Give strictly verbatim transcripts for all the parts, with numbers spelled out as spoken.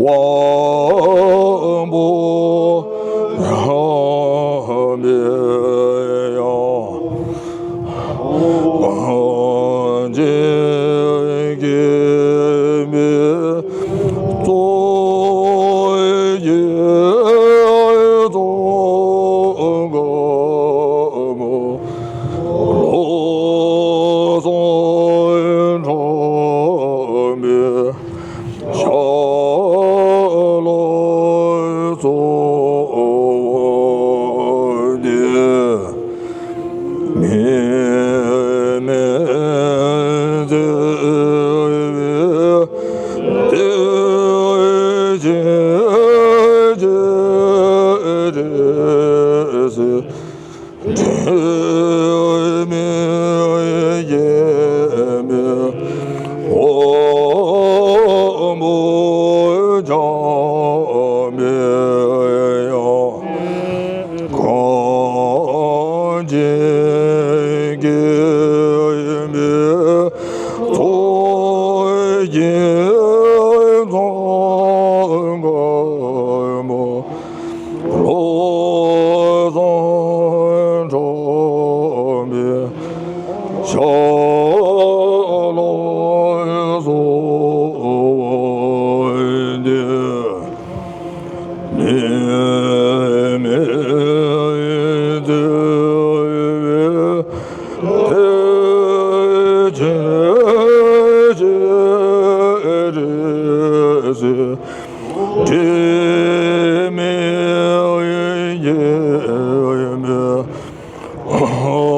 དབང་པོ་རང་མེད་ཡང་། གང་ཇི་སྐྱེ་མེད་གཙོ་བོའི་གཙོ་འགོད་པ། བློ་བཟང་གྲངས་མེད་ཤྭ་ལོ་གཙོ་བོ་འདི། མི་མེད་བདེ་བའི་དེ་ཅི་ཅི་རེད་ཟེར། དྲི་མེད་སྐྱེ་མེད་དབང་པོ་ཆགས་མེད་ཡང་། གང་ཇི་སྐྱེ་མེད་གཙོ་བོའི་གཙོ་འགོད་པ། བློ་བཟང་གྲངས་མེད་ཤྭ་ལོ་གཙོ་བོ་འདི། མི་མེད་བདེ་བའི་དེ་ཅི་ཅི་རེད་ཟེར། དྲི་མེད་སྐྱེ་མེད་དབང་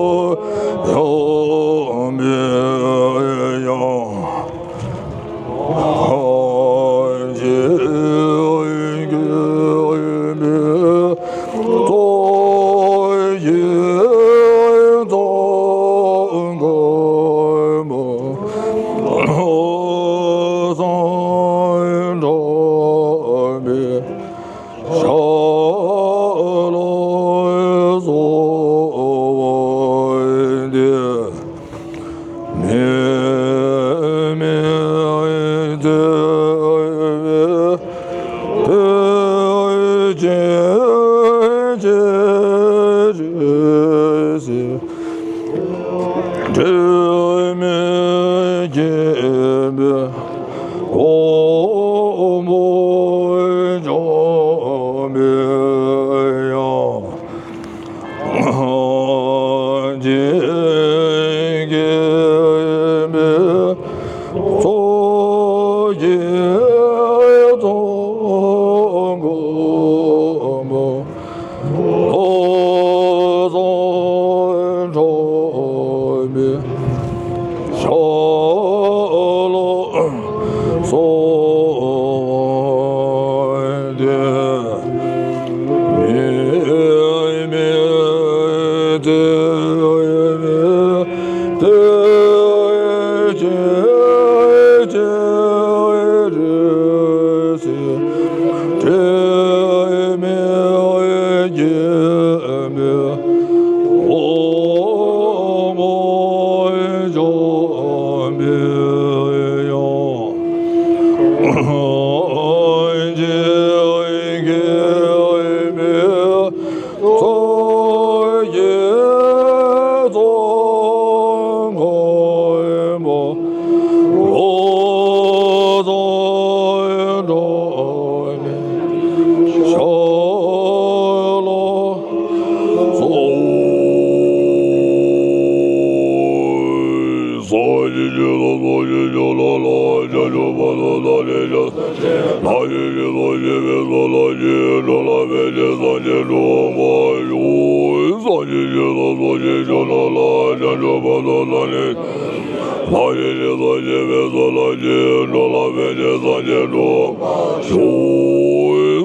པོ་ཆགས་མེད་ཡང་། གང་ཇི་སྐྱེ་མེད་གཙོ་བོའི་གཙོ་འགོད་པ། བློ་བཟང་གྲངས་མེད་ཤྭ་ལོ་གཙོ་བོ་འདི། མི་མེད་བདེ་བའི་དེ་ཅི་ཅི་རེད་ཟེར། དྲི་མེད་སྐྱེ་མེད་དབང་པོ་ཆགས་མེད་ཡང་། གང་ཇི་སྐྱེ་མེད་གཙོ་བོའི་གཙོ་འགོད་པ། བློ་བཟང་གྲངས་མེད་ཤྭ་ལོ་གཙོ་བོ་འདི། མི་མེད་བདེ་བའི་དེ་ཅི་ཅི་རེད་ཟེར། དྲི་མེད་སྐྱེ་མེད་དབང་པོ་ཆགས་མེད་ཡང་། གང་ཇི་སྐྱེ་མེད་གཙོ་བོའི་གཙོ་འགོད་པ། བློ་བཟང་གྲངས་མེད་ཤྭ་ལོ་གཙོ་བོ། སངས་རྒྱས་ཀྱི་ལྷ་སངས་རྒྱས་ཀྱི་ལྷ་ལ་བྱང་ཆུབ་བར་དུ་བདག་ལས་སྐྱེས། ལྷ་ཡི་སྐྱེས་སུ་སྐྱེས་པའི་ཚུལ་ལ་སྐྱེས། འགྲོ་ལ་ཕན་ཕྱིར་སངས་རྒྱས་འགྲུབ་པར་ཤོག། སངས་རྒྱས་ཀྱི་ལྷ་སངས་རྒྱས་ཀྱི་ལྷ་ལ་བྱང་ཆུབ་བར་དུ་བདག་ལས། ལྷ་ཡི་སྐྱེས་སུ་སྐྱེས་པའི་ཚུལ་ལ་སྐྱེས། འགྲོ་ལ་ཕན་ཕྱིར་སངས་རྒྱས་འགྲུབ་པར་ཤོག།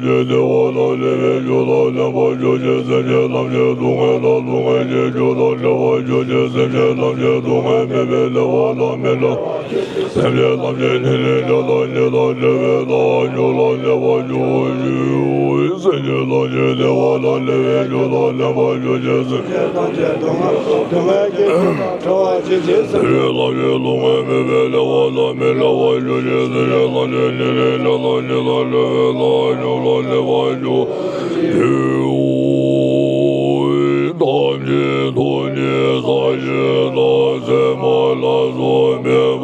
ལ་ཕྱིར་བདེ་བ་དང་བདེ་བའི་རྒྱུ་དང་ལྡན་པར་གྱུར་ཅིག་སེམས་ཅན་ཐམས་ཅད་སྡུག་བསྔལ་དང་སྡུག་བསྔལ་གྱི་རྒྱུ་དང་བྲལ་བར་གྱུར་ཅིག་སེམས་ཅན་ཐམས་ཅད་སྡུག་བསྔལ་མེད་པའི་བདེ་བ་དང་མི་འབྲལ། སེམས་ཅན་ཐམས་ཅད་ཉེ་རིང་བརྒྱ་དང་གཉིས་དང་བྲལ་བའི་ཐབས་ལ་སྙོམས་ལ་གནས་པར་གྱུར་ཅིག་སེམས་ཅན་ཐམས་ཅད་བདེ་བ་དང་བདེ་བའི་རྒྱུ་དང་ལྡན་པར་གྱུར་ཅིག་སེམས་ཅན་ཐམས་ཅད་སྡུག་བསྔལ་དང་སྡུག་བསྔལ་གྱི་རྒྱུ་དང་བྲལ་བར་གྱུར་ཅིག་སེམས་ཅན་ཐམས་ཅད་སྡུག་བསྔལ་མེད་པའི་བདེ་བ་དང་མི་འབྲལ་བར་གྱུར་ཅིག་སེམས་ཅན་ཐམས་ཅད་ཉེ་རིང་བརྒྱ་དང་གཉིས་དང་བྲལ་བའི་ཐབས་ལ་སྙོམས་ལ་གནས་པར་གྱུར་ཅིག་ཐམས་ཅད་ཐུགས་ཉིད་ས་གཞི་དང་ཚད་མ་ལ་སོགས་མེད་པ།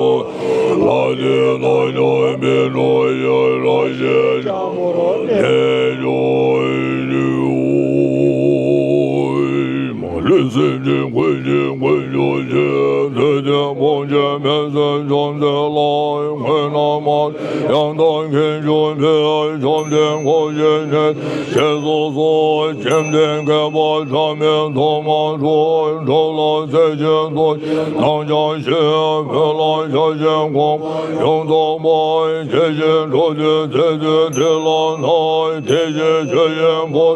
ལྷ་དེ་དག་ཀྱང་སྨིན་གྲོལ་ཡི་རང་བཞིན་ཀྱང་མ་རུངས་ནས་ཀྱང་ཡོད། མ་ལུས་སེམས་ཅན་ཀུན་གྱི་མགོན་སྐྱོབ་ཕྱིར། འདོད་དོན་སྤོང་བྱེད་མི་བསྲུན་བཅོམ་ལྡན་ལ། མཁའ་ནས་མར་ཡང་དག་མཁྱེན་གྱུར་པའི་བཅོམ་ལྡན་གོ་འཕང་མཆོག་ཐོབ་པར་བྱེད་དུ་གསོལ། བཅོམ་ལྡན་མཁས་པ་གྲངས་མེད་ཐོག་མ་སྤྲུལ། འགྲོ་ལ་སྲས་ཀྱི་ཐུགས་རྗེས་གནང་བྱ་ཞིང་། བོད་ལ་ཕྱག་ཕྱི་གོང་མ་ཡོངས་རྫོགས་པ། དེ་བཞིན་འགྲོ་དོན་མཛད་དུ་དེ་ལ་བསྔགས། དེ་བཞིན་ཆོས་དབྱིངས་ཕོ་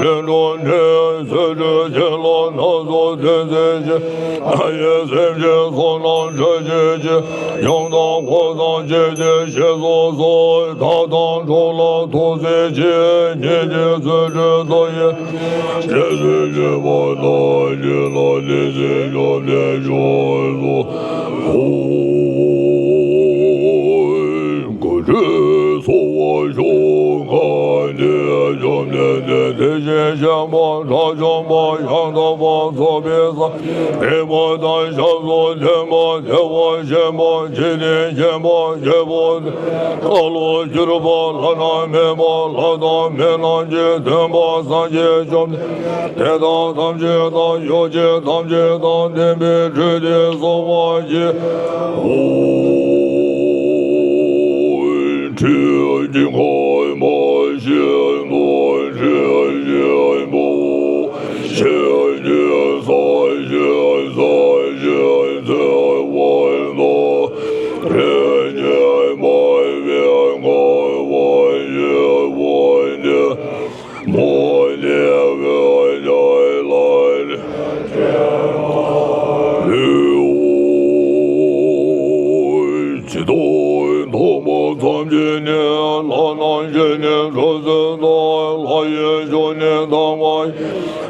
བྲང་ལས་འགྲོ་འདྲེན། རྩོད་གྲོལ་ཆེན་ལ་སྣ་ཚོགས་སྟོན་མཛད་ཅིང་། ཡེ་སེམས་ཅན་ཚོགས་རྣམས་སྐྲོད་བྱེད་ཅིང་། ཡང་དག་འཁོར་དང་བཅས་ཏེ་བཞེས་སུ་གསོལ། བདག་དང་འགྲོ་ལ་ཐུགས་བརྩེ་ཆེ། ཉེས་ཀྱི་རྩོད་གྲོལ་དུ་ཡི་རྗེས་སུ་སྤྱོད་པ་དག་བགྱིས་ལ། ལེགས་བྱས་བཅོམ་ལྡན་མཆོག་ཏུ་ཧཱུྃ། དགོས་འདོད་གསོལ་བ་མཆོག་གང་དེས། བཅོམ་ལྡན་འདས་དེ་བཞིན་གཤེགས་པ་དགྲ་བཅོམ་པ་ཡང་དག་པར་རྫོགས་པའི་སངས་རྒྱས་རིག་པ་དང་ཞབས་སུ་ལྡན་པ། བདེ་བ་ཆེན་པོ་འཇིག་རྟེན་མཁྱེན་པ་རྒྱལ་པོ། ལྷ་ལུ་གྱུར་པ་བླ་ན་མེད་པ། ལྷ་དང་མི་རྣམས་ཀྱི་སྟོན་པ་སངས་རྒྱས་བཅོམ་ལྡན་འདས་དང་ཐམས་ཅད་དང་ཡོ་བྱད་ཐམས་ཅད་དང་ལྡན་པའི་སྤྲུལ་པའི་གསོལ་བ་འདེབས། ཧཱུྃ། ཁྲིད་ཀྱི་མཁའ་མ་བཞིན་དུ་ཁྲིད་བཞིན་པ། ཆོས་ཀྱི་ས་གཞི་ས་གཞི་འཚོལ་བར་འདོད། ཆོས་ཀྱི་མ་བུའི་ངང་བ་ཡོད་པ་ནི། མོ་ནི་འོད་འཇའ་ལ་ལུས། ཇི་ལྟར་མཐོང་བ་ཙམ་གྱིས་ནི། ལྷ་རྣམས་ཀྱིས་ནི་ཁྲོ་ཟུག་ལྟ། ལྷ་ཡི་མཆོག་ནི་དང་པ།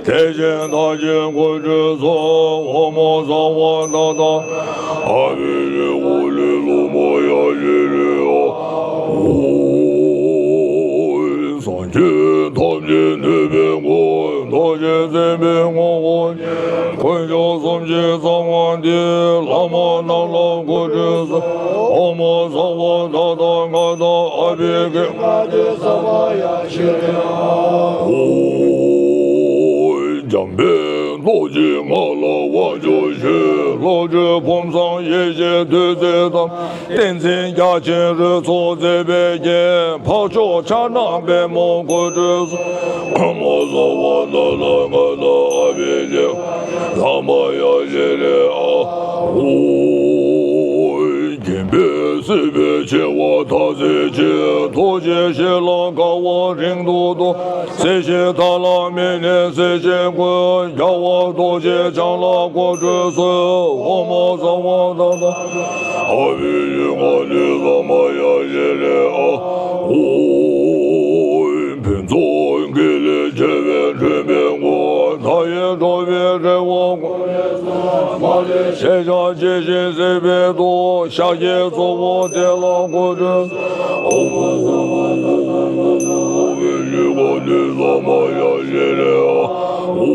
དེ་བཞིན་བདག་གིས་སྐུ་ཁྲུས་གསོལ། ཨོཾ་ཨཱཿཧཱུྃ་ཧཱུྃ་ཧཱུྃ་ཧཱུྃ་ཧཱུྃ་ཧཱུྃ་ཧཱུྃ་ཧཱུྃ་ཧཱུྃ་ཧཱུྃ་ཧཱུྃ་ཧཱུྃ་ཧཱུྃ་ཧཱུྃ་ཧཱུྃ་ཧཱུྃ། སངས་རྒྱས་ཐམས་ཅད་གནས་པའི་སྒོ། རྡོ་རྗེ་སེམས་དཔའི་ངོ་བོ་ཉིད། དཀོན་མཆོག་གསུམ་གྱི་གསང་བ་འདི། ལྷ་མོ་རྣམས་ལ་སྐུ་ཁྲུས་གསོལ། ཨོཾ་ཨཱཿཧཱུྃ་ཧཱུྃ་ཧཱུྃ་ཧཱུྃ་ཧཱུྃ་ཧཱུྃ་ཧཱུྃ་ཧཱུྃ་ཧཱུྃ་ཧཱུྃ་ཧཱུྃ་ཧཱུྃ་ཧཱུྃ་ཧཱུྃ་ཧཱུྃ། འཇམ་དཔལ་རྡོ་རྗེ་ང་ལ་དབང་བསྒྱུར་ཞིང་། བློ་གྲོས་ཕུན་སུམ་ཡེ་ཤེས་བདུད་རྩི་དང་། ཏིང་འཛིན་རྒྱ་ཆེན་རོལ་མཚོ་མཛད་པའི་རྒྱན། འཕགས་མཆོག་ཕྱག་ན་པདྨོ་སྐུ་ཁྲུས་གསོལ། ཨོཾ་ཨཱཿཧཱུྃ་ཧཱུྃ་ཧཱུྃ་ཧཱུྃ་ཧཱུྃ་ཧཱུྃ་ཧཱུྃ་ཧཱུྃ་ཧཱུྃ་ཧཱུྃ་ཧཱུྃ་ཧཱུྃ་ཧཱུྃ་ཧཱུྃ་ཧཱུྃ་ཧཱུྃ་ཧཱུྃ་ཧཱུྃ། མཁྱེན་པས་སྲིད་པའི་འཆི་བ་མཐའ་གཅོད་ཅིང་། ཐུགས་རྗེའི་ཞལ་ལ་དགའ་བ་རིང་དུ་གཏོང་། སྲིད་ཞིའི་མཐའ་ལ་མི་གནས་སྲིད་ཞིའི་མགོན། རྒྱལ་བ་རྡོ་རྗེ་འཆང་ལ་སྐུ་ཁྲུས་གསོལ། ཨོཾ་ཨཱཿཧཱུྃ་ཧཱུྃ་ཧཱུྃ་ཧཱུྃ་ཧཱུྃ་ཧཱུྃ་ཧཱུྃ་ཧཱུྃ་ཧཱུྃ་ཧཱུྃ་ཧཱུྃ་ཧཱུྃ་ཧཱུྃ་ཧཱུྃ་ཧཱུྃ། ཕུན་ཚོགས་དགེ་ལེགས་བྱེ་བས་བསྐྲུན་པའི་སྐུ། མཐའ་ཡས་འགྲོ་བའི་རེ་བ་ཀུན། མ་ལུས་ཤེས་བྱ་ཇི་བཞིན་གཟིགས་པའི་མཐུས། ཤཱཀྱའི་གཙོ་བོ་དེ་ལ་སྐུ་ཁྲུས། ཨོཾ་ཨཱཿཧཱུྃ་ཧཱུྃ་ཧཱུྃ་ཧཱུྃ་ཧཱུྃ་ཧཱུྃ་ཧཱུྃ་ཧཱུྃ་ཧཱུྃ་ཧཱུྃ་ཧཱུྃ་ཧཱུྃ་ཧཱུྃ།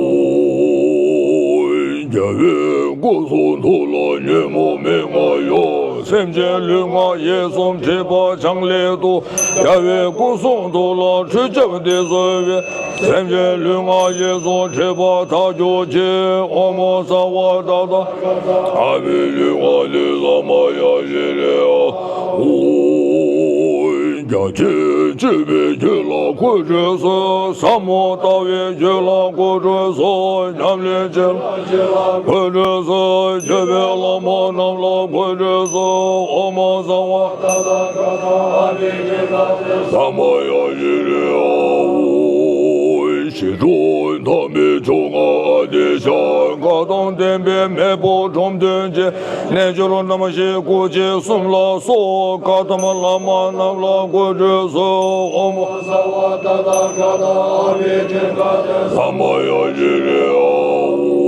རྒྱལ་བའི་སྐུ་གསུང་ཐུགས་ལ་ཉོན་མོངས་མི་མངའ་བ། སེམས་ཅན་ལུས་ངག་ཡིད་གསུམ་སྒྲིབ་པ་བྱང་སླད་དུ། རྒྱལ་བའི་སྐུ་གསུང་ཐུགས་ལ་ཁྲུས་བྱབས་ཏེ་གསོལ་བས། སེམས་ཅན་ལུས་ངག་ཡིད་གསུམ་སྒྲིབ་པ་དག་གྱུར་ཅིག། ཨོཾ་སརྦ་ཏ་ཐཱ་ག་ཏ་ཨ་བྷི་ཇི་ག་ཏེ་ས་མ་ཡ་ཤི་རེ་ཨ། ཨོ། རྒྱ་ཆེན་སྤྱོད་པའི་རྒྱུད་ལ་འཁོད་དགོས་སོ། ཟབ་མོ་ལྟ་བའི་རྒྱུད་ལ་འཁོད་དགོས་སོ། ཉམས་ལེན་བྱེད་ལ་འཁོད་དགོས་སོ། སྤྱོད་པའི་བླ་མ་རྣམས་ལ་འཁོད་དགོས་སོ། ཨོཾ་སརྦ་ཏ་ཐཱ་ག་ཏ་ཨ་བྷི་ཇི་ག་ཏེ་ས་མ་ཡ་ཤི་རེ་ཨ། ཨོ། ཞི་ཁྲོ་མཐའ་མེད་མཆོག་མངའ་ཨ་ཏི་ཤ། བཀའ་དང་ལྡན་པའི་མེས་པོ་འབྲོམ་སྟོན་གྱི། རྣལ་འབྱོར་རྣམ་ཤེས་སྐུ་མཆེད་གསུམ་ལ་སོགས། བཀའ་གདམས་བླ་མ་རྣམས་ལ་འཁོད་དགོས་སོ། ཨོཾ་སརྦ་ཏ་ཐཱ་ག་ཏ་ཨ་བྷི་ཇི་ག་ཏེ་ས་མ་ཡ་ཤི་རེ་ཨ། ཨོ།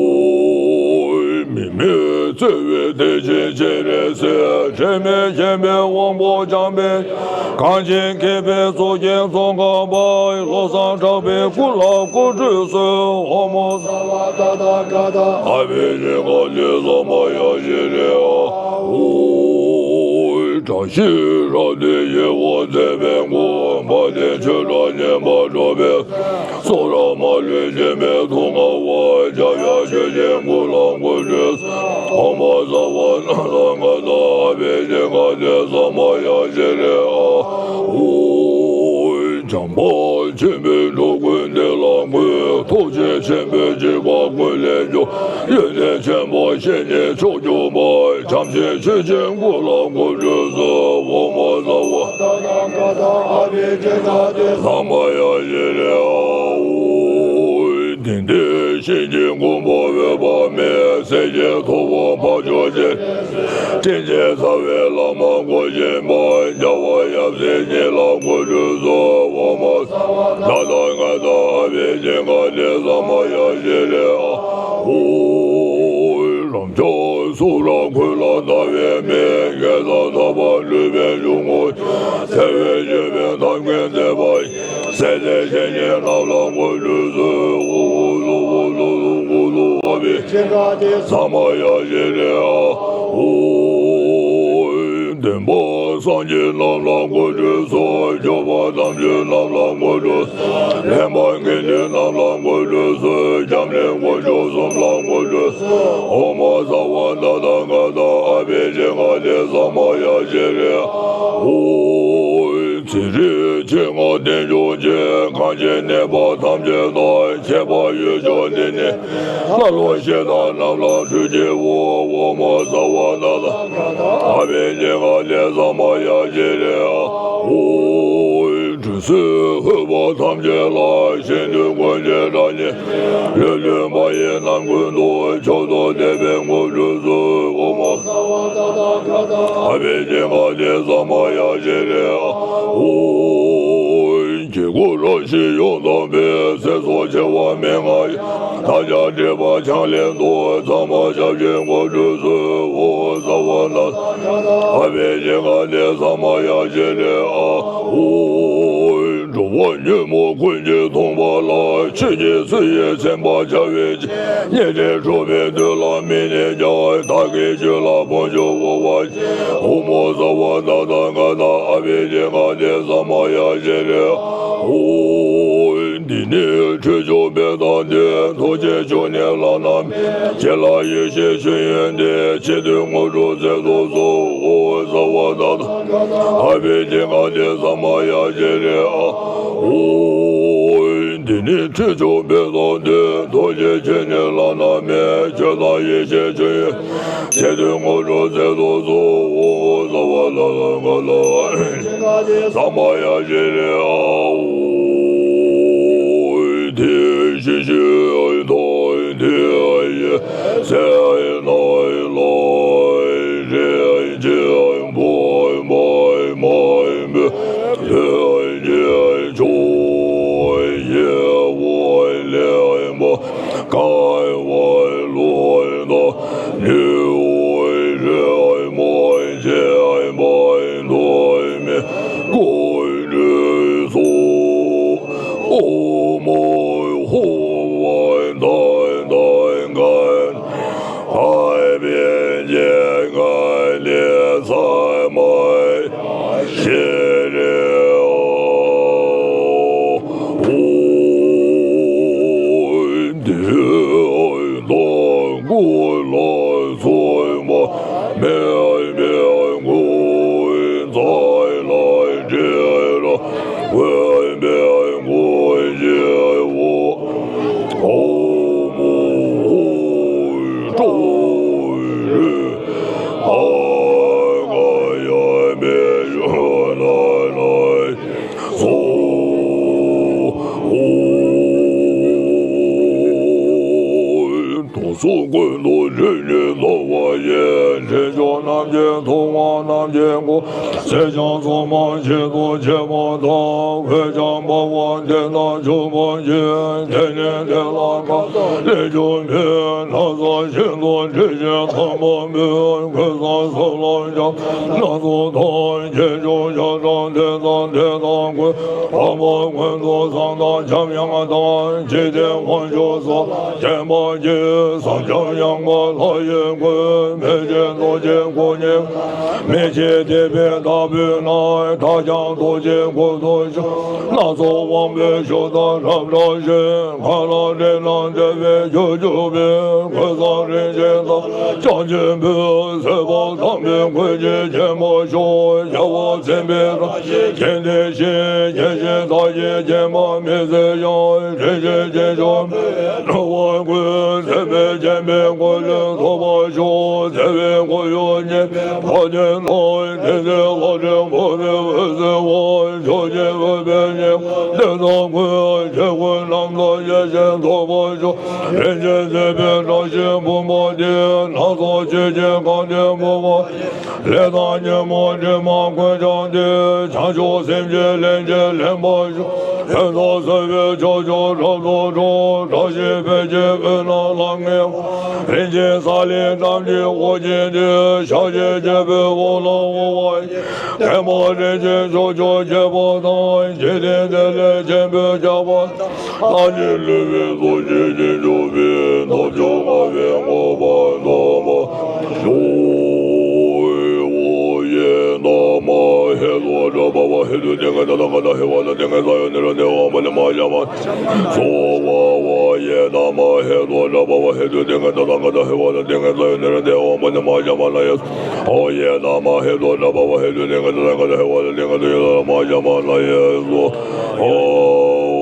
མི་མེད་བརྩེ་བའི་གཏེར་ཆེན་སྤྱན་རས་གཟིགས། དྲི་མེད་བཞད་པའི་དབང་པོ་འཇམ་དཔལ། གངས་ཅན་མཁས་པའི་གཙུག་རྒྱན་ཙོང་ཁ་པ། བློ་བཟང་གྲགས་པའི་སྐུ་ལ་འཁོད་དགོས་སོ། ཨོཾ་སརྦ་ཏ་ཐཱ་ག་ཏ་ཨ་བྷི་ཇི་ག་ཏེ་ས་མ་ཡ་ཤི་རེ་ཨ། ཨོ། བཀྲ་ཤིས་རབ་ཏུ་ཞི་བ་མཛད་པའི་མགོན། དཔལ་ལྡན་ཆོས་སྒྲ་སྙན་པ་སྒྲོག་པའི། གསུང་རབ་མ་ལུས་འཆད་མེད་མཐུ་མངའ་བ། ཞབས་གཡས་ཆོས་ཀྱི་སྐུ་ལ་འཁོད་དགོས་སོ། ཨོཾ་སརྦ་ནཱ་ཐ་ག་ཏ་ཨ་བྷི་ཇི་ག་ཏེ་ས་མ་ཡ་ཤི་རེ་ཨ། ཨོ། བྱམས་པ་ཆེན་པོའི་འགྲོ་ཀུན་བདེ་ལ་འགོད། ཐུགས་རྗེ་ཆེན་པོའི་འཇིགས་པ་ཀུན་ལས་སྐྱོབ། ཡོན་ཏན་ཆེན་པོ་བཤེས་གཉེན་མཆོག་གྱུར་པ། བྱམས་ཆེན་ཆོས་ཀྱི་སྐུ་ལ་འཁོད་དགོས་སོ། ཨོཾ་སརྦ་ནཱ་ཐ་ག་ཏ་ཨ་བྷི་ཇི་ག་ཏེ་ས་མ་ཡ་ཤི་རེ་ཨ། ཨོ། དེང་འདིར་གཤིན་རྗེའི་མགོན་པོ་འོད་དཔག་མེད། གསེར་གྱི་ཐུབ་དབང་འཕགས་མཆོག་སྤྱན་རས་གཟིགས། སྤྲིན་ཆེན་ཟབ་པའི་ལམ་སྒོམ་བཞིན་པ། རྒྱལ་བ་ཡབ་སྲས་ཉིད་ལ་འཁོད་དགོས་སོ། ཨོཾ་སརྦ་ནཱ་ཐ་ག་ཏ་ཨ་བྷི་ཇི་ག་ཏེ་ས་མ་ཡ་ཤི་རེ་ཨ། ཨོ། རབ་འབྱམས་གསུང་རབ་ཀུན་ལ་ལྟ་བའི་མིག་གེ་སར་ཐར་པ་སྒྲུབ་པའི་འཇུག་ངོགས། བརྩེ་བས་ཞུས་པའི་ཐབས་མཁས་མཛད་པ་ཡི། སྲས་དང་བཤེས་གཉེན་རྣམས་ལ་འཁོད་དགོས་སོ། ཨོཾ་སརྦ་ནཱ་ཐ་ག་ཏ་ཨ་བྷི་ཇི་ག་ཏེ་ས་མ་ཡ་ཤི་རེ་ཨ། ཨོ། འདུན་པ་སངས་རྒྱས་རྣམས་ལ་འཁོད་དགོས་སོ། སྐྱོབ་པ་དམ་ཆོས་རྣམས་ལ་འཁོད་དགོས་སོ། ལེན་པ་དགེ་འདུན་རྣམས་ལ་འཁོད་དགོས་སོ། སྐྱབས་གནས་དཀོན་མཆོག་གསུམ་ལ་འཁོད་དགོས་སོ། ཨོཾ་སརྦ་ནཱ་ཐ་ག་ཏ་ཨ་བྷི་ཇི་ག་ཏེ་ས་མ་ཡ་ཤི་རེ་ཨ། ཨོ། ཚེ་རིང་མཆེད་ལྔ་བསྟན་སྐྱོང་ཅན། གངས་ཅན་གནས་པ་ཐམས་ཅད་དང་། ཁྱད་པར་ཡུལ་ཕྱོགས་འདི་ནས། ལྷ་ཀླུ་གཞི་བདག་རྣམས་ལ་ཐུགས་བསྐྱེད་འོ། ཨོཾ་སརྦ་ནཱ་ཐ་ག་ཏ་ཨ་བྷི་ཇི་ག་ཏེ་ས་མ་ཡ་ཤི་རེ་ཨ། ཨོ། འགྲོ་སོང་ལྷོད་པ་ཐམས་ཅད་ལ། ཞིང་དུ་ཀུན་གྱི་སྒྲ་སྙན། ལྷོད་ལྷོད་མ་ཡི་ནམ་མཁའ་དུ། མཆོག་ཏུ་བདེ་བའི་མགོན་འགྲོ་སོང་། ཨོཾ་སརྦ་ནཱ་ཐ་ག་ཏ་ཨ་བྷི་ཇི་ག་ཏེ་ས་མ་ཡ་ཤི་རེ་ཨ། ཨོ། དཀྱིལ་འཁོར་རབ་བཞི་ཡོངས་དག་པའི། སྲིད་མཚོ་བྱེ་བ་མན་ངག་གི། བདག་ཅག་སྒྲིབ་པ་བྱང་སླད་དུ། ཚང་མ་ཞབས་ཀྱི་མགོ་འགྲོ་སོང་། ཨོཾ་སརྦ་ནཱ་ཐ་ག་ཏ་ཨ་བྷི་ཇི་ག་ཏེ་ས་མ་ཡ་ཤི་རེ་ཨ། ཨོ། འགྲོ་བ་ཉོན་མོངས་ཀུན་གྱིས་གདུངས་པ་ལ། ཆོས་ཀྱི་སྲོལ་ཡིན་ཚིམ་པར་བྱ་བའི་ཕྱིར། ཉེར་འགྲན་གྲོགས་པོའི་དུས་ལ་དམིགས་ནས་ཀྱང་། བདག་གི་རྒྱུད་ལ་ཕུང་ཆུ་དབུལ་བར་བྱེད། ཨོཾ་སརྦ་ནཱ་ཐ་ག་ཏ་ཨ་བྷི་ཇི་ག་ཏེ་ས་མ་ཡ་ཤི་རེ་ཨ། ཨོ། འདི་ནི་ཁྲུས་ཆུ་འབེབས་སྟངས་ཏེ། ཐུགས་རྗེ་ཆུ་ནི་བླ་ན་མེད། ཕྱི་ལ་ཡེ་ཤེས་ཆུ་ཡོད་དེ། ཕྱི་དོན་དངོས་གྲུབ་སྩལ་དུ་གསོལ། ཨོཾ་སརྦ་ནཱ་ཐ་ག་ཏ་ཨ་བྷི་ཇི་ག་ཏེ་ས་མ་ཡ་ཤི་རེ་ཨ། ཨོ། འདི་ནི་ཁྲུས་ཆུ་འབེབས་སྟངས་ཏེ། ཐུགས་རྗེ་ཆུ་ནི་བླ་ན་མེད། ཆུ་དང་ཡེ་ཤེས་ཆུ་ཡོད། ཕྱི་དོན་དངོས་གྲུབ་སྩལ་དུ་གསོལ། ཨོཾ་སརྦ་ནཱ་ཐ་ག་ཏ་ཨ་བྷི་ཇི་ག་ཏེ་ས་མ་ཡ་ཤི་རེ་ཨ། ཨོ། དེ་བཞིན་གཤེགས་པ་དེ་ཡི་སེམས་ནང་ལ་རིན་ཆེན་ཕུར་པ་མར་མེ་ཐོད་ཀྱི་ཆུ་ཞེས་པ་ལེན་པ། བསྐལ་པ་ལུས་དང་ནུས་པའི་རོལ་མོ་ཆེན་པོ་ཐོགས་མེད་བསྐོར་དུ་གསོལ། ཨོཾ་ཧཱུྃ་ཕཊ་ཏདྱ་ཐཱ། ཨ་བྷི་ཇི་ག་ལེ་ཚ། དུང་སོ་ཀུན་ཏུ་རིགས་ལས་ལྷག་པ་ཡི། དྲི་ཆབ་རྣམས་ཀྱི་ཐུབ་དབང་རྣམས་ཀྱི་སྐུ། ཟས་ཀྱང་སོ་མ་བཞིན་དུ་བྱེད་པ་དང་། གོས་ཀྱང་འབར་བ་དེ་དག་བྱུག་པ་ཡིས། དེ་ནས་དེ་ལ་ཁ་ལས་སྐྱོན་མེད། ན་བཟའ་ཤིན་ཏུ་དྲི་ཞིམ་དམ་པ་སྨོས། གོས་བཟང་སོགས་ལ་ཡང་སྣ་ཚོགས་དང་། གྱེན་བཅུག་ཞབས་དང་དེ་དང་དེ་དག་གོས། འཕགས་པ་ཀུན་ཏུ་བཟང་དང་འཇམ་དབྱངས་དང་། འཇིག་རྟེན་དབང་ཕྱུག་སོགས་ལ་བརྟེན་པ་ཡིས། བཟང་འཇམ་དབྱངས་མ་ལྷ་ཡི་གོས། མེ་ལྕེ་རྡོ་རྗེའི་གུར་ནི། མེ་ལྕེ་འདེབས་པའི་བདག་པོའི་ནང་། བདག་ཀྱང་རྡོ་རྗེའི་གུར་དུ་ཞུགས། སྣ་ཚོགས་དབང་པོའི་མཆོག་དང་རབ་འདྲ་ཞིང་། མཁའ་ལ་རིགས་རྣམས་འདེབས་པའི་རྒྱུར་གྱུར་པའི། གོས་བཟང་རིན་ཆེན་དང་བྱང་ཆུབ་བུ། བཟོད་པ་དམ་པའི་གོས་ཀྱིས་བརྒྱན་པར་ཤོག། རྒྱལ་བ་མཚན་དཔལ་རང་བཞིན་རྒྱན་ལྡན་ཞིང་། བརྒྱན་ཅིང་དག་ཅིང་བརྒྱན་པ་མི་ཟད་ཅིང་། དྲི་ཞིམ་ཅན་ཆོ་འཕྲུལ་དབང་བསྐུར། མཛེས་པའི་བརྒྱན་པའི་གོས་ལས་ཐོབ་པར་ཤོག། མཛེས་པའི་གོས་ཡུག་སྙན་པའི་བ་དན་དང་། བསྟན་འཛིན་ལྷ་ཆེན་འཁོར་བའི་འོད་ཟེར་འོང་། མཆོག་སྦྱིན་འོད་དཔལ་ཉི་མ་དེ་དག་གོས། ཆོས་གོས་རྣམས་དང་ཡིད་བཞིན་ཐོབ་པར་ཤོག། རིན་ཆེན་བསིལ་བའི་བཀྲ་ཤིས་ཕུང་པོ་འདི། སྣ་ཚོགས་ཆོས་ཀྱི་གང་དེ་ཕུང་བ། ལས་དང་ཉོན་མོངས་དྲི་མ་ཀུན་བྱང་སྟེ། བྱང་ཆུབ་སེམས་ཀྱི་ལྷན་ཅིག་ལེན་པར་ཤོག། ཕན་མཚོན་བསོད་པའི་ཕྱོགས་བཅུར་རབ་ཏུ་འགྲོ། བཀྲ་ཤིས་འཕེལ་རྒྱས་དཔལ་ནང་ལ་ངེས་པ། རིན་ཆེན་གསལ་ལེ་ཐམས་ཅད་དབུར་བྱས་ཏེ། ཞབས་ཀྱི་རྒྱལ་པོའི་དབང་ལ་བསྔོ་བ་ཡིས། བརྟན་པ་རིན་ཆེན་ཕྱོགས་བཅུར་ཁྱབ་པ་དང་། འཇིག་རྟེན་བདེ་ལེགས་ཆེན་པོས་ཁྱབ་པ་དང་། ལྷ་ཡི་ལུས་པའི་ཚོགས་ཀྱིས་རྒྱན་ཆུབ་པའི། ཐབས་མཆོག་ལྔ་པའི་བསྔོ་བ་འདོན་པར་ཤོག། ཨོ་ཡེ་ན་མ་ཧེ། ལོ་ཌ་བ་བ་ཧེ་ཏུ་ཏེ་ག་ད་ད་ག་ད་ཧེ་བ་ད་ཏེ་ག་ས་ཡོ་ནི་ར་ཏེ་ཝ་པ་ལེ་མ་ཡ་མ། སོ་བ་བ་ཡེ་ན་མ་ཧེ། ལོ་ཌ་བ་བ་ཧེ་ཏུ་ཏེ་ག་ད་ད་ག་ད་ཧེ་བ་ད་ཏེ་ག་ས་ཡོ་ནི་ར་ཏེ་ཝ་པ་ལེ་མ་ཡ་མ་ལ་ཡ། ཨོ་ཡེ་ན་མ་ཧེ། ལོ་ཌ་བ་བ་ཧེ་ཏུ་ཏེ་ག་ད་ད་ག་ད་ཧེ་བ་ད་ཏེ་ག་ད་ཡ་མ་ཡ་མ་ལ་ཡ། སོ། ཨོ།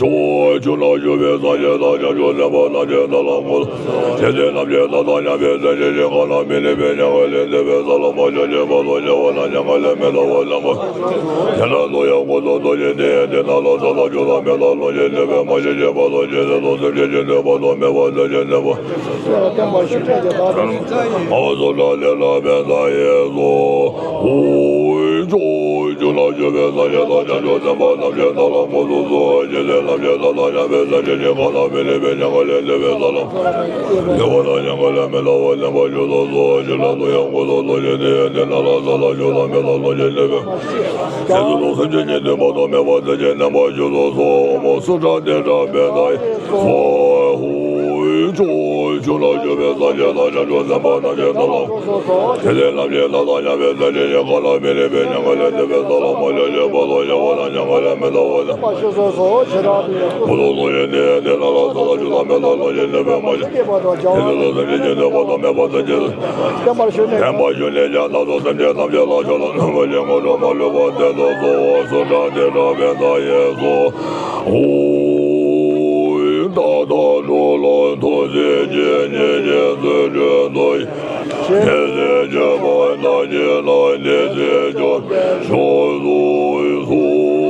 ཕྱོགས་བཅུ་ན་བཞུགས་པའི་སངས་རྒྱས་དང་བྱང་ཆུབ་སེམས་དཔའ་རྣམས་ཀྱིས་བདག་ལ་བསྔོ། ཆོས་སྡེ་རྣམས་ཀྱི་བདག་དང་མཉམ་པའི་སེམས་ཅན་གྱི་གང་ལ་མི་གནས་པའི་མྱ་ངན་ལས་འདས་པའི་ས་ལ་མ་ཞུགས་ཀྱི་བར་དུ་ཉེ་བར་ན་མྱ་ངན་ལས་མི་འདའ་བར་བླང་དགོས། དེ་ལ་སློབ་དཔོན་ཀུན་ཏུ་རྟོག་ཅན་དེ་ཡིས་དེ་རྣམས་ལ་ས་ལ་བཞུགས་དང་མེ་ལ་ལོངས་སྤྱོད་ལེགས་པའི་མ་ཞུགས་ཀྱི་བར་དུ་ཇི་སྲིད་དུ་སེམས་ཅན་ཅི་འདྲའི་བར་དུ་མེད་པར་སེམས་ཅན་ཅི་འདྲའི་བར་དུ། བསྟན་པ་ཞུ་ཕྲད་ཀྱི་བདག་དང་། ཨོ་སོ་ཏྲ་ལེ་ལ་བན་ས་ཡེ་སོ། ཨོ་ཕྱོགས་བཅུ་ན་བཞུགས་པའི་སངས་རྒྱས་དང་བྱང་ཆུབ་སེམས་དཔའ་རྣམས་ཀྱིས་བདག་ལ་དངོས་སུ་གསོལ། ཇི་སྲིད་ལམ་གྱི་བདག་དང་མཉམ་པའི་སེམས་ཅན་གྱི་གང་ལ་མི་གནས་པའི་མྱ་ངན་ལས་འདས་པའི་ས་ལ། ཉེ་བར་ན་མྱ་ངན་ལས་མི་འདའ་བར་བླང་པར་ཞུ་དང་གསོལ། ཇི་ལྟར་སློབ་དཔོན་ཀུན་ཏུ་རྟོག་ཅན་དེ་ཡིས་དེ་རྣམས་ལ་ས་ལ་བཞུགས་དང་མེ་ལ་ལོངས་སྤྱོད་ལེགས་པའི། དེ་ཚུལ་དུ་སེམས་ཅན་ཉིད་དུ་མ་གཏོགས་མེད་པར་སེམས་ཅན་རྣམ་པར་བཞུགས་སུ་གསོལ། ཨོ་སོ་ཏྲ་ཏེ་ཏྲ་བན་ས་ཡེ། ཨོ་ཕྱོགས་བཅུ་ན་བཞུགས་པའི་སངས་རྒྱས་དང་བྱང་ཆུབ་སེམས་དཔའ་རྣམས་ཀྱིས་བདག་ལ། དེ་ལས་ལམ་གྱི་བདག་དང་མཉམ་པའི་སེམས་ཅན་གྱི་གང་ལ་མི་གནས་པའི་མྱ་ངན་ལས་འདས་པའི་ས་ལ་མ་ཞུགས་ཀྱི་བར་དུ་ཉེ་བར་ན་མྱ་ངན་ལས་མི་འདའ་བར། ཀུན་ཏུ་རྟོག་ཅན་དེ་ཡིས་དེ་རྣམས་ལ་ས་ལ་བཞུགས་དང་མེ་ལ་ལོངས་སྤྱོད་ལེགས་པའི་མ་ཞུགས། དེ་ཚུལ་དུ་སེམས་ཅན་ཉིད་དུ་མ་གཏོགས་མེད་པར་སེམས་ཅན། བསྟན་པར་ཞུ་ནས་ཀྱང་ལྷག་པའི་སེམས་ཅན་ཐམས་ཅད་ལ་ཆོས་ལ་རྣམ་པར་དགའ་ཞིང་དངོས་གྲུབ་མ་ལུས་པ་སྩལ་དུ་གསོལ། ཨོ་སོ་ཏྲ་ཏེ་ཏྲ་བན་ས་ཡེ་སོ། ཨོ་ད་ལྟ་འགྲོ་ལ་ཐུགས་རྗེ་ཆེ། ཉེས་ཅན་ཚུལ་ཁྲིམས་དང་། ཉེས་ཟས་སྤྱོད་པ་རྣམས་ཀྱིས་ནི། བདེ་གསལ་འཇོམས་པའི་མཆོག་ཏུ་གསོལ།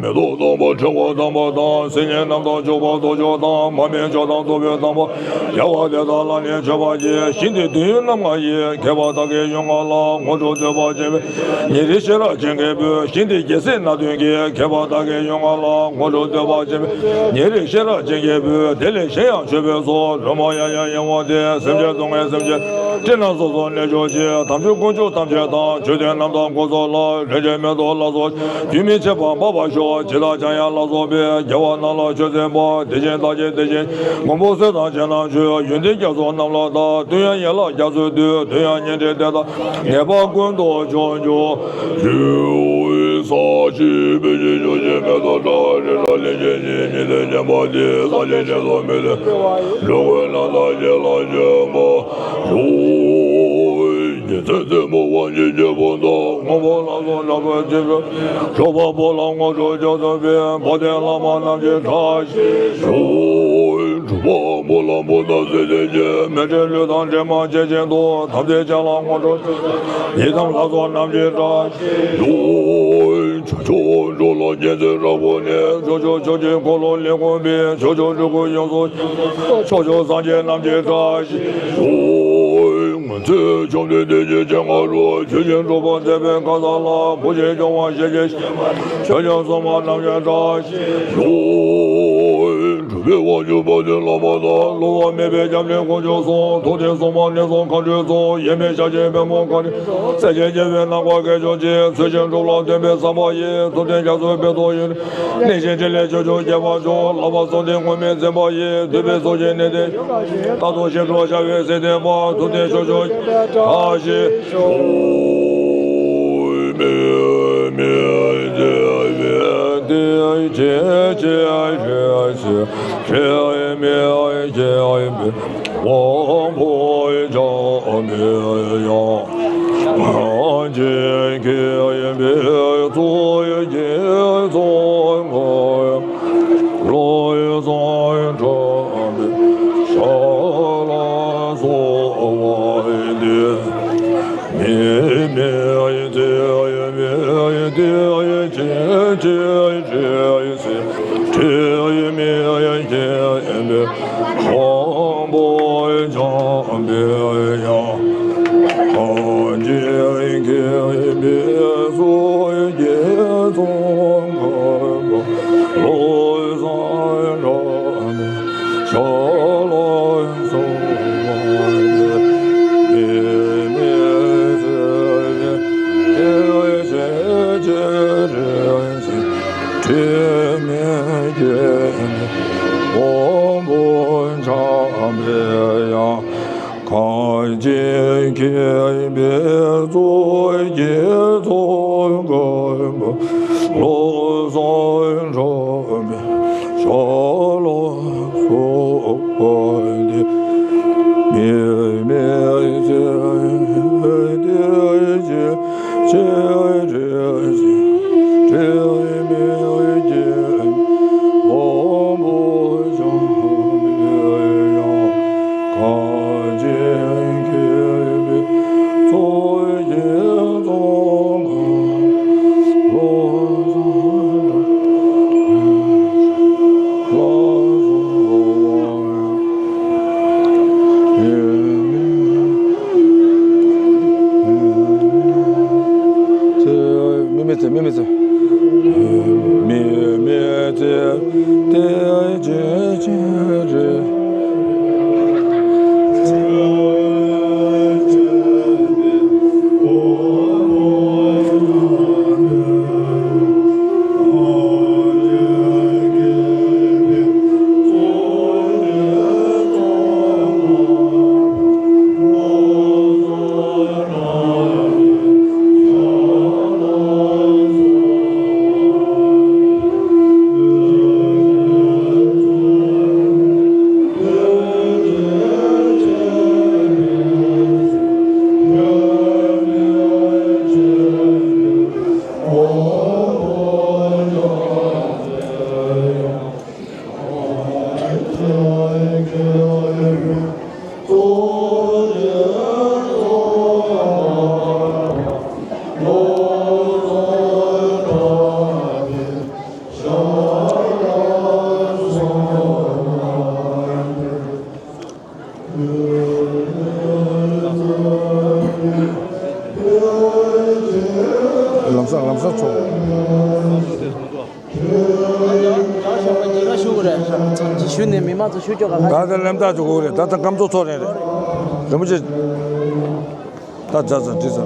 མེ་ཏོག་དང་པོ་ཕྲེང་བ་དང་པོ་དང་། སིལ་སྙན་རྣམས་དང་བྱུག་པ་དང་ཆུ་དང་། མར་མེ་མཆོག་དང་བདུག་སྤོས་དང་པོ། རྒྱལ་བ་དེ་དག་ལ་ནི་མཆོད་པ་བགྱི། ཞིང་འདི་དུས་ཡུན་རྣམ་ལྔ་ཡི། མཁས་པ་དག་གིས་ཡུལ་ལྔ་ལ། དངོས་གྲུབ་སྩོལ་བར་བྱེད་པའི། ཉེ་རིང་ཤེས་རབ་ཅན་གྱིས་འབུལ། ཞིང་འདི་རྒྱལ་སྲས་སྣ་བདུན་གྱིས། མཁས་པ་དག་གིས་ཡུལ་ལྔ་ལ། དངོས་གྲུབ་སྩོལ་བར་བྱེད་པའི། ཉེ་རིང་ཤེས་རབ་ཅན་གྱིས་འབུལ། དེ་ལས་གཞན་ཡང་མཆོད་པའི་ཚོགས། རོལ་མོ་ཡང་ཡང་གཡེང་བ་དེས། སེམས་ཅན་སྡུག་བསྔལ་སེམས་ཅན། སྤྲིན་ནག་སོ་སོར་གནས་གྱུར་ཅིག་དམ་ཆོས་དཀོན་མཆོག་ཐམས་ཅད་དང་། མཆོད་རྟེན་རྣམས་དང་སྐུ་གསུམ་ལ། རིན་ཆེན་མེ་ཏོག་ལ་སོགས། རྒྱུན་མི་འཆད་པར་འབབ་པར་ཤོག་ཇི་ལྟར་འཇམ་དབྱངས་ལ་སོགས་པས། རྒྱལ་བ་ ནང་ལ་ཆོས་སེམས་དཔའ་དེ་བཞིན་བདག་གིས་དེ་བཞིན་མགོན་པོ་སྲས་དང་བྱེད་ན་ཆོས་ཡོན་ཏན་རྒྱ་མཚོ་རྣམས་ལ་བདག་དུས་ཡང་ཡན་ལག་རྒྱ་མཚོའི་དུས་དུས་ཡང་ཉན་ཏེ་དེ་དག་ངེས་པ་ཀུན་ཏུ་བྱུང་བྱུང་། ཡུལ་ས་གཅིག་བོད་ཀྱི་ཆོས་ཀྱི་མེ་ཏོག་བཀྲ་རི་ར་ལེ་ཞེས་བྱའི་ཉི་ཟླའི་བརྙན་པ་འདི་ས་གཅིག་ཆེན་སོང་མི་ལས་འགྲོ་ཀུན་ལ་བདག་གཅེས་ལ་བྱོན་པ་ཡུལ། ཉི་ཚེ་བཙུན་མོ་དབང་ཆེན་གྱི་བུ་དང་དབང་པོ་ལ་སོགས་ནག་པོའི་སྤྱི་བོ། ཞོགས་པ་པོ་ལ་དངོས་གྲུབ་སྐྱབས་སུ་འབུལ། བོ་དྷི་བླ་མ་རྣམས་ཀྱི་བཀྲ་ཤིས་ཤོག། གྲུབ་པ་པོ་ལ་བུ་དང་སྲས་བཅས་ཀྱི། མེ་སྤྲེལ་ལུས་དང་དྲི་མ་ཇི་བཞིན་དུ། ཐབས་མཁས་ཅན་ལ་དངོས་གྲུབ་ཡི་དམ་ལྷ་ཚོགས་རྣམས་ཀྱི་བཀྲ་ཤིས་ཤོག། ཕྱོགས་བཅུ་འགྲོ་ལ་རྒྱལ་མཚན་རབ་འཁོར་ནས། ཕྱོགས་བཅུ་ཕྱོགས་ཀྱི་འཁོར་ལོ་ལས་ཁུངས་པའི། ཕྱོགས་བཅུ་སྤྲུལ་སྐུ་ཡོངས་སུ། ཕྱོགས་བཅུ་སངས་རྒྱས་རྣམས་ཀྱི་བཀྲ་ཤིས་ཤོག། ཚེ་བཅོམ་ལྡན་འདས་ཀྱི་སྤྱན་སྔ་རུ། ཆོས་ཀྱི་སྒྲུབ་པ་མཛད་པའི་མཁའ་ལ། བུ་ཆེན་སྐྱོང་བ་ཞེས་བྱའི། ཆོས་སྐྱོང་སྲུང་མ་རྣམས་ཀྱི་བཀྲ་ཤིས་ཤོག། གྲུབ་པའི་དབང་ཕྱུག་དཔལ་ལྡན་བླ་མ་དང་། བསླུ་བ་མེད་པའི་སྐྱབས་གནས་དཀོན་མཆོག་གསུམ། ཐུབ་བསྟན་སྲུང་མ་ནས་བཟུང་མཁའ་འགྲོའི་གཙོ། ཡེངས་མེད་ཤཱཀྱའི་བུས་མོ་མཁའ་འགྲོའི། སྲས་ཆེན་རྒྱལ་བའི་རྣམ་པར་དགའ་མཆོག་ཅན། ཚུལ་བཞིན་སྒྲུབ་ལ་སྟོན་པའི་ཟབ་པ་ཡི། ཐུབ་བསྟན་རྒྱ་མཚོའི་དཔལ་མཐོང་ཡུལ། གནས་བཞི་ཕྲིན་ལས་ཆོས་འབྱུང་རྒྱས་པ་མཆོག། བསླབ་པ་གསུམ་ལྡན་མངོན་མེད་འཛིན་པ་ཡི། འདུས་པའི་ཚོགས་ཀྱི་གནས་བརྟན། རྟག་ཏུ་ཞི་ཁྲོ་ཤར་བའི་སྲིད་ལྡན་པ། ཐུབ་བསྟན་ཆོས་སྐྱོང་བཀྲ་ཤིས་ཤོག། དབང་པོ་འཆང་བའི་ཡང་། ལྗོན་ཤིང་གི་བུ་ཚོགས་ཀྱི་ཚོགས་འཁོར། བློ་བཟང་གྲགས་པའི་ཞལ་ལ་གསོལ་བ་འདེབས། མི་མེད་ཚེ་མེད་དེ་ཅི་ཕྱིར་ཅི་ཟེར། དྲི་མེད་མཁྱེན་པའི་དབང་པོ་འཆང་བའི་ཡང་། ལྗོན་ཤིང་གི་བུ་ཚོགས་ཀྱི་ཚོགས་འཁོར་པ། བློ་བཟང་གྲགས་པའི་ཞལ་ལ་གསོལ་བ་འདེབས། མི་མེད་ཚེ་མེད་དེ་ཅི་ཕྱིར་ཅི་ཟེར། དྲི་མེད་མཁྱེན་པའི་དབང་པོ་འཆང་བའི་ཡང་། གངས་ཅན་མཁྱེན་པའི་ཚོགས་ཀྱི་ཚོགས་འཁོར་པ། བློ་བཟང་གྲགས་པའི་ཞལ་ལ་གསོལ་བ་འདེབས། མི་མེད་ཚེ་མེད་དེ་ཅི་ཕྱིར་ཅི་ཟེར། དྲི་མེད་མཁྱེན་པའི་དབང་པོ་འཆང་བའི་ཡང་། གངས་ཅན་མཁྱེན་པའི་ཚོགས་ཀྱི་ཚོགས་འཁོར་པ། བློ་བཟང་གྲགས་པའི་ཞལ་ལ་གསོལ་བ། མི་མེད་ཚེ་མི་མེད་ཚེ། མི་མེད་ཚེ་དེ་ཅི་ཕྱིར། ལམ་སང་ལམ་སང་ཚོགས། ཞུ་ནས་མི་མང་ཚོ་ཞུ་ཆོག་ག། ད་ལྟ་ལམ་ཐག་ཆོད་གོ་རེད། ད་ལྟ་སྐམ་ཚོགས་ཚོགས་རེད། རིན་པོ་ཆེ། ད་ཇ་ཚ་འདྲི་ཚ།